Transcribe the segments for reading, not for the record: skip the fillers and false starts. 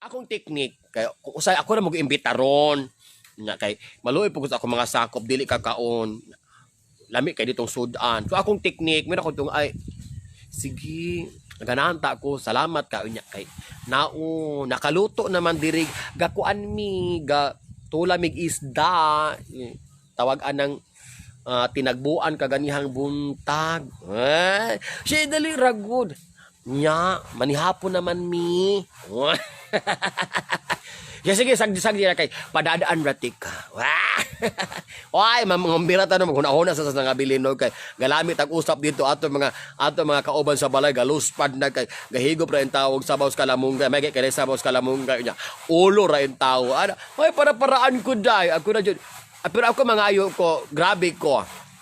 Akong technique kay kung usay ako na mag-imbita ron nya kay maluoy pud sa ako mga sakop dili ka kaon lami kay ditong sudan. So akong technique meron ko tong ay sige, ganahan ta ko, salamat ka unya kay nao nakaluto naman diri, gakuan mi, ga tula mig isda, tawag anang tinagbuan kaganihang buntag. Eh, siya dali ragod. Nya, manihapon naman mi. Ya sige, sagdi sagdi na kay padadaan ratik ka. Wah! Oy, mamambira ta no maghuna-huna sa nga bilin no kay galamit ang usap dito ato mga kauban sa balay, galuspad na kay gahigop ra in tawog sabaw sa kalamunggay, may kay sabaw sa kalamunggay nya. Ulo ra in tawo. Ana, oy, para paraan ko day. Ako na jud. Ah, pero ako mangayo ko, grabe ko.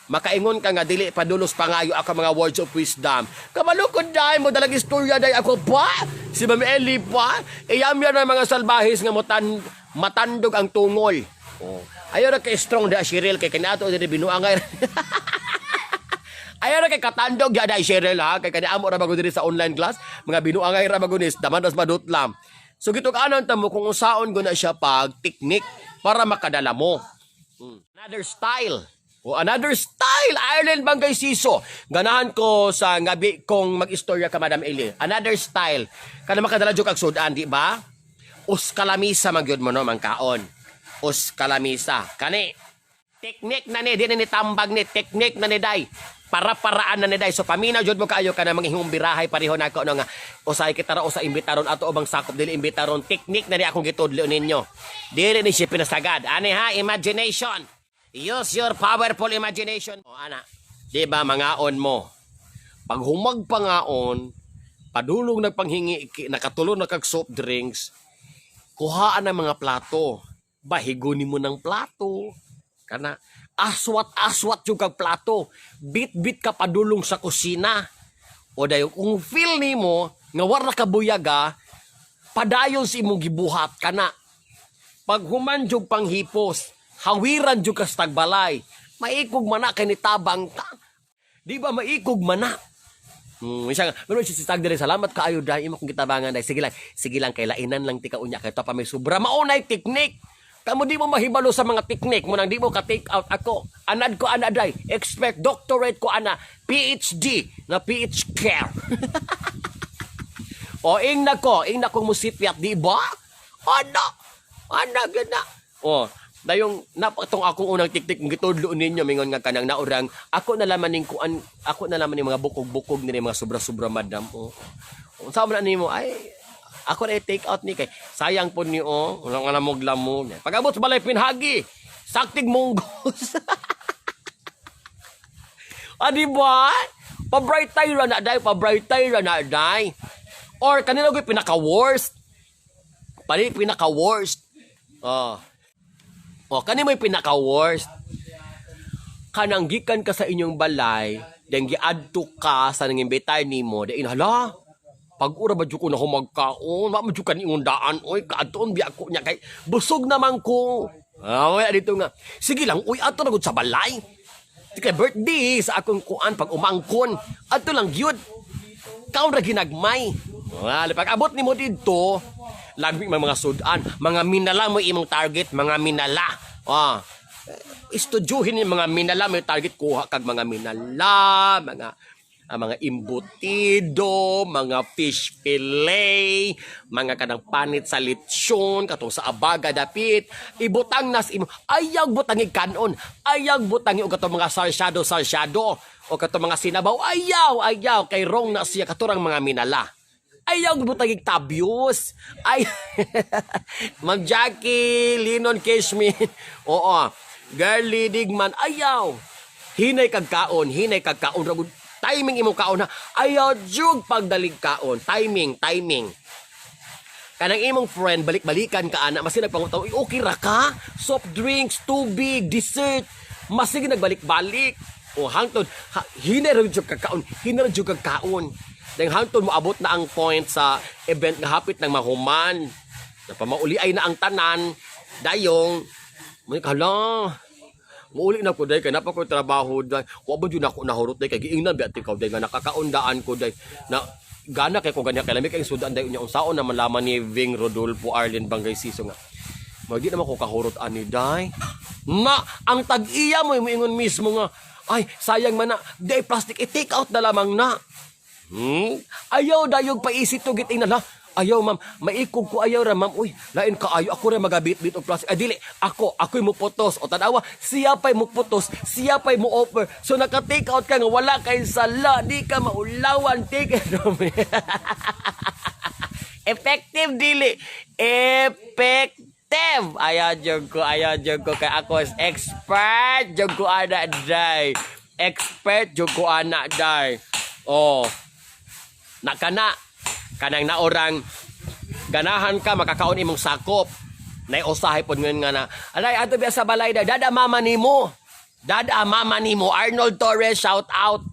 Makaingon ka nga dili padulos pangayo ako mga words of wisdom. Kamalukod dai mo dalag istorya dai ako pa. Si Ma'am Ellie pa. Iyam yan ang mga salbahis nga mutan matandog ang tungol. Oh. Ayaw ra kay strong da Cheryl kay kanato diri binuangay. Ayaw ra kay katandog ya dai Cheryl ha, kay kani amo ra bago diri sa online class, mga binuangay ra bago nis daman ras madutlam. So gitug-anon ta mo kung usaon go na siya pag technique para makadala mo. Another style. O another style, Ireland Bangay Siso. Ganahan ko sa ngabi kong mag-istorya ka, Madam Eli. Another style. Kana makadala jud kag sudan, di ba? Us kalamisa man gyud mo no mangkaon. Us kalamisa. Kani teknik na ni, di na ni tambag ni, teknik na ni day. Para-paraan na ni day. So paminaw jud mo kaayo ka na mga himumbirahay pareho nako no nga usay kita ra usa imbitaron ato ubang sakop dili imbitaron, teknik na ni akong gitudlo ninyo. Dili ni siya pinasagad. Ani ha, imagination. Use your powerful imagination. O ana, di ba mangaon mo? Pag humag pangaon, padulong nagpanghingi, nakatulo na kag soft drinks, kuhaan ang mga plato. Bahiguni mo ng plato. Kana aswat-aswat yung kag plato. Bit-bit ka padulong sa kusina. O dayon kung feel nimo nga wala ka buyaga, padayon sa imong gibuhat kana. Pag human jug panghipos, hawiran jug ka sa tagbalay. Maikog mana kay nitabang ka. Di ba maikog mana? Isa nga, pero si tag diri, salamat kaayo dahil imo kong gitabangan dai. Sige lang kay lainan lang tika unya kay pa may sobra. Maunay teknik. Kamo di mo mahibalo sa mga teknik mo nang di mo ka take out ako. Anad ko ana day, expert doctorate ko ana, PhD na PH care. O ing nako, ing nako musipyat, di ba? Ana, ana gana. O, dayong napatong akong unang tiktik gitudlo ninyo mingon nga kanang naurang ako na laman ning kuan, ako na laman ning mga bukog-bukog ni mga sobra-sobra, madam, o. Unsa man na nimo ay ako na take out ni kay sayang po ni o wala nga namog lamo. Pag-abot sa balay pinhagi, saktig munggos. Ah, di ba? Pa-bright tayo ra na day, pa-bright tayo ra na day. Or kanila ko pinaka-worst. Pali pinaka-worst. Oh. Oh, kani mo pinaka-worst. Kanang gikan ka sa inyong balay, then giadto ka sa nangimbitar nimo, then hala, pag ura ba jud ko na humagkaon, wa man jud ka ni daan, oy, kaadtoon biya ko niya kay busog naman ko. Ah, wala dito nga. Sige lang, uy, ato na gud sa balay. Di kay birthday sa akong kuan pag umangkon. Ato lang gyud. Kaon ra ginagmay. Wala pag abot nimo didto, lagmi may mga sudan, mga minala mo imong target, mga minala. Ah. Estudyuhin yung mga minala may target, kuha kag mga minala, mga imbutido, mga fish fillet, mga kanang panit sa lechon, katong sa abaga dapit, ibutang nas imo. Ayaw butangi kanon, ayaw butangi og katong mga sarsyado sarsyado o katong mga sinabaw, ayaw, ayaw kay wrong na siya katurang mga minala. Ayaw butangig tabyos. Ay, Ma'am Jackie, Linon Kishmin. Oo. Girly Digman, ayaw. Hinay kag kaon, hinay kag kaon. Ragud timing imong kaon ha. Ayaw jug pagdalig kaon. Timing, timing. Kanang imong friend balik-balikan ka ana, masin nagpangutaw, "Uy, okay ra ka? Soft drinks, tubig, dessert." Masige nagbalik-balik. O hangtod ha, hinay ra jud kag kaon, hinay ra jud kag kaon. Then hangtod mo abot na ang point sa event nga hapit ng mahuman. Napamauli ay na ang tanan. Dayong may hala. Muuli na ko day kay napa ko trabaho day. Wa ba jud nako nahurot day kay giingnan ba ikaw day nga nakakaundaan ko day na Gana kay ko ganyan kay lami kay sudan dayon niya, unsaon naman laman ni Ving Rodolfo Arlen Bangay Siso nga. Magdi naman ko kahurot ani, day. Na ang tag-iya mo moingon mismo nga, "Ay, sayang man na, di plastic, i-take out na lamang na." Ayaw dayog paisip to giting na. "Ayaw, ma'am, maikog ko, ayaw ra, ma'am. Uy, lain ka ayo, ako ra magabit-bit og plastic." "Ay dili, ako, ako'y muputos." O tanawa, siya pa'y muputos, siya pa'y mo offer. So naka take out ka nga wala kay sala, di ka maulawan, take. Effective dili. Effective. Ayaw jud ko, ayaw jud ko kay ako is expert jud ko ana, day. Expert jud ko ana, day. Oh. Nakana kanang naorang ganahan ka makakaon imong sakop. Nay usahay pod ngayon nga na. Alay ato biya sa balay da dada mama nimo. Dada mama nimo. Arnold Torres, shout out.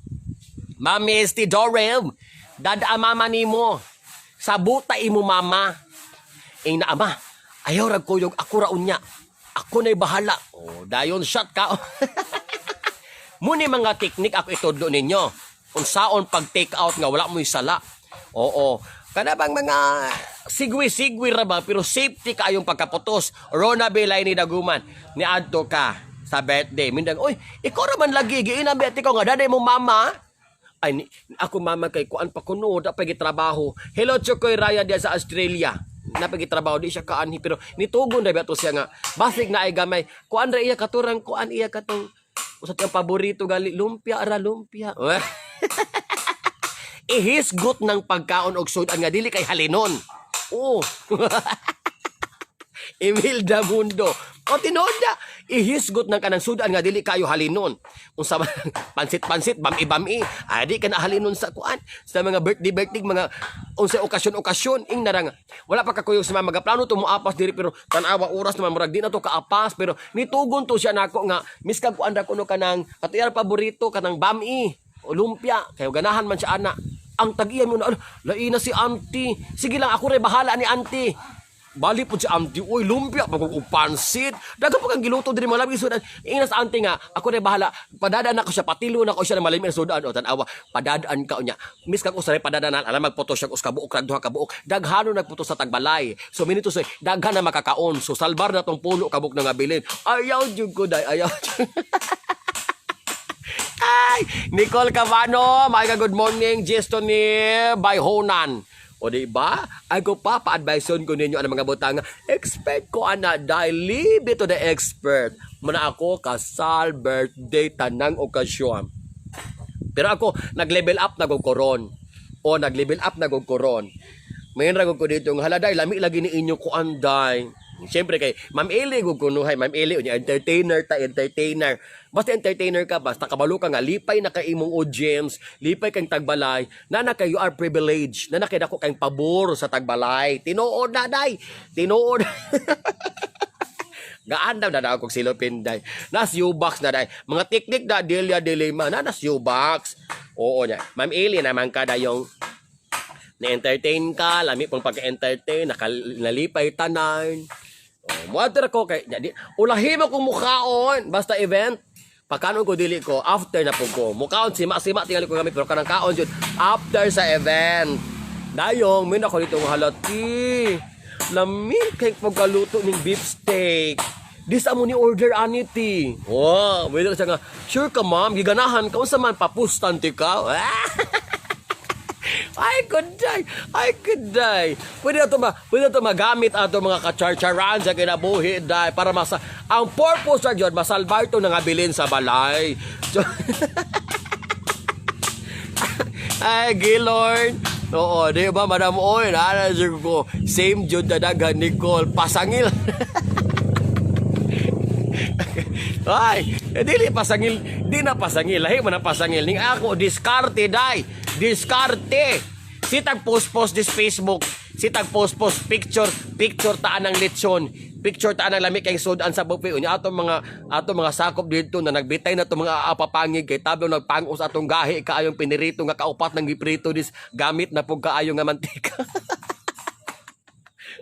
Mami Esti Dorel. Dada mama nimo. Sabuta imo mama. Ing na ama. "Ayaw rag kuyog, ako ra unya. Ako na'y bahala." Oh, dayon shot ka. Muni mga teknik ako itudlo ninyo. Unsaon pag take out nga wala mo'y sala. Oo. Kana bang mga sigwi-sigwi ra ba, pero safety kaayong pagkaputos. Rona Belay ni Daguman ni adto ka sa birthday. Mindang, "Oy, ikaw ra man lagi giina bet ikaw nga daday mo mama." "Ay, ni, ako mama kay kuan pa kuno, da pa trabaho." Hello, Chokoy Raya diya sa Australia. Napagitrabaho, di siya kaanhi, pero nitugon ra ba to siya nga basig na ay gamay kuan ra iya katurang kuan iya katong usat ang paborito gali, lumpia ra, lumpia. Ihisgot ng pagkaon og sudan nga dili kay halinon. Oo. Imelda Mundo. O tinuod na, ihisgot ng kanang sudan nga dili kayo halinon. Unsa man pansit-pansit, bami-bami, ay di ka na halinon sa kuan, sa mga birthday birthday, mga unsa okasyon-okasyon ing narang. Wala pa kakuyog sa mga magaplano to moapas diri, pero tan-awa oras naman, murag di na to kaapas, pero nitugon to siya nako nga miskag kuan ra kuno kanang katuyar paborito, kanang bami o lumpia, kayo ganahan man siya ana. Ang tag-iya mo na, "Ano, lain na si auntie. Sige lang, ako rin bahala ni auntie." Bali po si auntie, "Uy, lumpia, pag pansit. Daga pa kang giluto diri mga labi sudan." Ingnas auntie nga, "Ako rin bahala. Padadaan ako siya, patilo na ko siya ng malimit na sudan." O tanawa, padadaan ka niya. Miss kag usaray padadaan, alam magputo siya us kabuok, rag duha ka buok. Daghano nagputo sa tagbalay. So minito say, daghan na makakaon. So salbar na tong pulo kabuk na nga bilin. Ayaw jud ko day, ayaw. Ay, Nicole Cavano, my good morning. Gesto ni Bayhonan. O di ba? Ay ko pa pa-advise ko ninyo ang mga butang. Expect ko ana dahil leave it to the expert. Muna ako kasal, birthday, tanang okasyon. Pero ako nag-level up na ko ron. O nag-level up na ko ron. Mayon ra ko dito nga hala day, lami lagi ni inyo kuan, day. Siyempre kay Ma'am Eli gud kunuhay, Ma'am Eli unya entertainer ta, entertainer. Basta entertainer ka, basta kabalo ka nga lipay na kay imong audience, lipay kang tagbalay, na na kay you are privileged, na na kay dako kang pabor sa tagbalay. Tinuod na day. Tinuod. Gaandam na daw kog silupin day. Nas U-box na day. Mga teknik da Delia Dilema na nas U-box. Oo niya. Ma'am Eli naman kada yung na-entertain ka, lami pong pagka-entertain, nalipay tanan. Oh, muadto ko kay di, ulahi mo kung mukaon basta event. Pagkanon ko dili ko after na po ko. Mukaon sima-sima tingali ko kami, pero kanang kaon jud after sa event. Dayong min ako dito nga halati. Lami kay pagkaluto ning beef steak. Di sa mo ni order aniti. Wow, may siya nga, "Sure ka, ma'am, giganahan ka, unsa man papustan ti ka?" I could die. I could die. Pwede na to magamit ato mga kacharcharan sa kinabuhi die para masa ang purpose sa jud masalbar to nga bilin sa balay. So, ay, Gilord. Oo, di ba, Madam Oy, naana ko. Same jud na daghan, Nicole. Pasangil. Ay, eh, dili pasangil, di na pasangil, lahi mo na pasangil. Ning ako, diskarte day, diskarte. Sitag post-post this Facebook, sitag post-post picture, picture taan ng lechon, picture taan ng lami kay sudan sa buffet. Unya atong mga sakop dito na nagbitay na to mga apapangig kay tablo nagpangos atong gahi kaayong pinirito nga kaupat ng giprito dis gamit na pug kaayo nga mantika.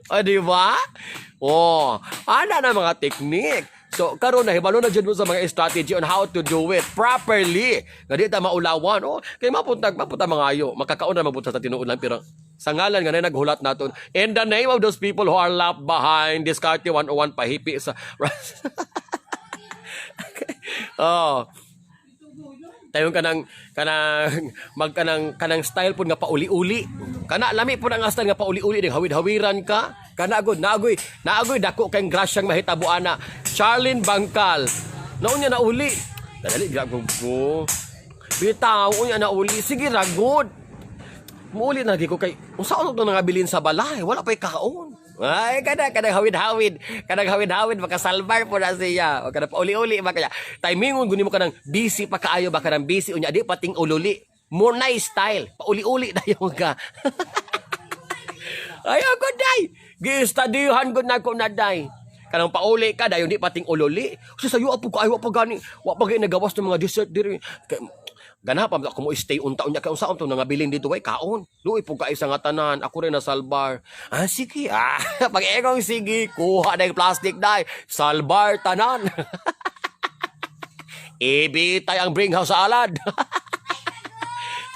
O, di ba? Oh, ana na mga teknik. So karon nahibalo na jud mo sa mga strategy on how to do it properly. Nga di ta maulawan. Oh, kay mapunta mga ayo, makakaon na mapunta sa tinuod lang, pero sa ngalan nga na naghulat naton, in the name of those people who are left behind, Diskarte 101, pahipi sa. Oh, tayo kanang mag kanang style pud nga pauli-uli. Kana lami pud ang style nga pauli-uli ding hawid-hawiran ka. Kana gud, naagoy dako kay grasyang mahitabo ana. Charlene Bangkal. Naunya na uli. Dali grabe ko. Bitaw, unya na uli. Sige ra gud. Muuli na ko kay unsa to nangabilin sa balay, wala pay kaon. Ay, kada hawid-hawid, kanang hawid-hawid makasalbar po na siya. O kada pauli-uli ba kaya. Timingon guni mo kanang busy pa kaayo ba, kanang busy unya di pating ululi. More nice style, pauli-uli dayon ka. Ay, ako day. Gi-studyhan gud na ko na day. Kanang pauli ka dayon di pating ululi. Kasi sayo po kaayo, wa pa gani, wa pa gani nagawas ng mga dessert diri. Kay ganahan pa ako mo stay unta unya kay unsa to nangabilin dito, way kaon. Luoy po kay sa nga tanan, ako rin na salbar. Ah, sige. Ah, pag ingong sige, kuha na yung plastic day. Salbar tanan. Ibitay ang bring house sa alad.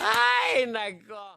Ay, nako.